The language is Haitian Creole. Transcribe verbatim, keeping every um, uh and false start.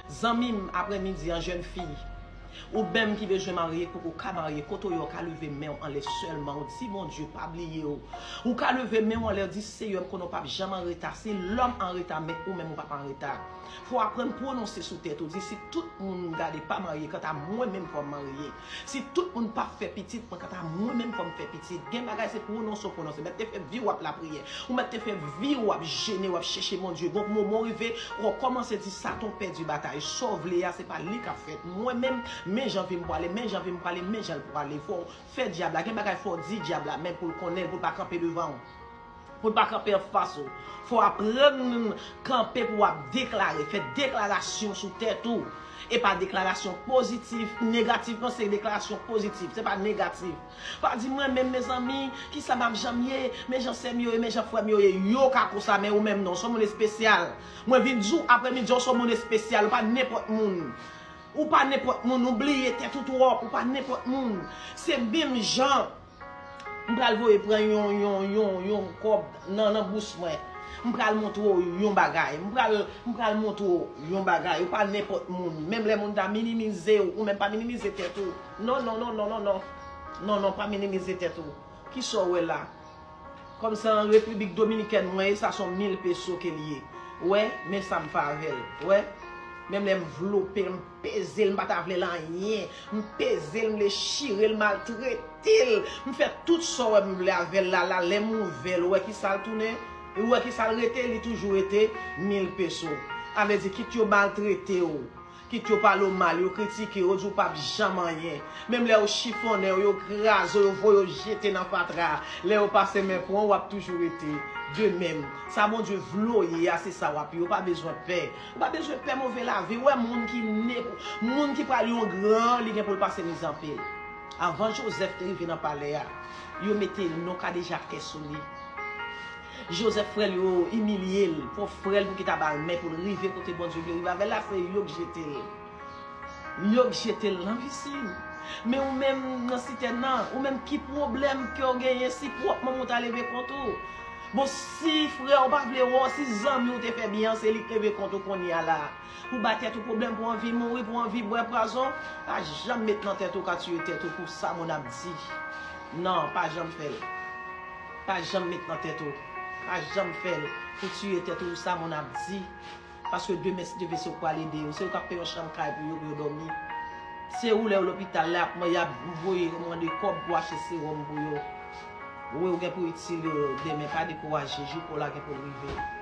Zanmi m, aprè midi an, jèn fi, ou menm ki bezwen marye, poko ka marye, kote w ye, w ka leve men w anlè sèlman, w di Bondye pa bliye w. Ou ka leve men w anlè, w di, Seyè, m konnen w p ap janm an reta. Si lòm an reta, men ou menm ou p ap an reta. Fò w aprann pwononse sou tèt ou, di, si tout moun m gade pa marye, kanta mwen menm fò m marye. Si tout moun p ap fè pitit, mwen kanta mwen menm fò m fè pitit. Gen bagay se pwononse w pwononse. Mèt te fè vi w ap lapriyè. Ou mèt te fè vi w ap jene, w ap chèche Bondye. Gon moman w rive, w kòmanse di, Satan, w pèdi batay. Sa w vle a, se pa li k ap fèt. Mwen menm, men jan vi m pwale, men jan vi m pwale, men jan l pwale. Fò w fè dyab la. Gen bagay fò w di dyab la, men pou l konnen l, pou l pa kanpe devan w. Pou l pa kanpe anfas ou. Fò w aprann kanpe pou w ap deklare, fè deklarasyon sou tèt ou. E pa deklarasyon pozitif, negatif, non, se deklarasyon pozitif, se pa negatif. Pa di mwen menm, mezanmi, kisa m ap janm ye, men jan sè m yo ye, men jan frè m yo ye, yo ka konsa, men ou menm non, w se yon moun espesyal. Mwen vin di w aprè midi, w se yon moun espesyal, ou pa nenpòt moun. Ou pa nenpòt moun, ou bliye tèt ou twòp, ou pa nenpòt moun. Se menm jan m pral voye pran yon, yon, yon, yon kòb nan, nan bous mwen. M pral montre w yon bagay. M pral, m pral montre w yon bagay. Ou pa nenpòt moun. Menm lè moun ta minimize w, ou menm pa minimize tèt ou. Non, non, non, non, non, non. Non, non, pa minimize tèt ou. Kisa w wè la? Kòm se an Repiblik Dominikèn mwen ye, sa se yon mil peso ke l ye. Ou wè, men sa m fè avè l. Ou wè? Menm lè m vlope l, m peze l, m pa ta vle l anyen. M peze l, m dechire l, maltrete l. M fè tout sa w wè m vle avè l la, la, lè m ouvè l, ou wè kisa l tounen? Ou wè kisa l rete? Li toujou rete mil peso. A vle di, kit yo maltrete w, kit yo pale w mal, yo kritike w, yo di w p ap janm anyen. Menm lè yo chifonnen w, yo kraze w, yo voye w jete nan fatra, lè yo pase men pran w, w ap toujou rete de menm. Sa Bondye vle w ye a, se sa w ap ye. Ou pa bezwen pè. Ou pa bezwen pè move lavi. Ou wè moun ki ne, moun ki pral yon gran, li gen pou l pase mizè anpil. Avan Jozèf te rive nan palè a, yo mete non Kadejakè sou li. Jozèf, frè l yo imilye l, pwòp frè l pou ki ta ba l men pou l rive kote Bondye vle rive avè l la, se yo k jete l. Yo k jete l nan pisin. Men ou menm nan sitèn nan, ou menm ki pwoblèm ke w genyen si pwòp manman w ta leve kont ou? Bon, si frè w pa vle wè w, si zanmi w te fè byen an, se li k leve kont ou kounye a la. Pou ba tèt ou pwoblèm, pou anvi mouri, pou anvi bwè pwazon, pa janm met nan tèt ou ka tiye tèt ou pou sa moun ap di. Non, pa janm fè l. Pa janm met nan tèt ou. Pa janm fè l pou tiye tèt ou pou sa moun ap di. Paske demen, si Dye vle, se ou k pral ede yo. Se ou k ap peye yon chanm kay pou yo, pou yo dòmi. Se ou lè yo lopital la, y ap voye yo mande kòb pou achte sewòm pou yo. Wi, ou gen pou itil yo demen, pa dekouraje, jou pa w la gen pou l rive.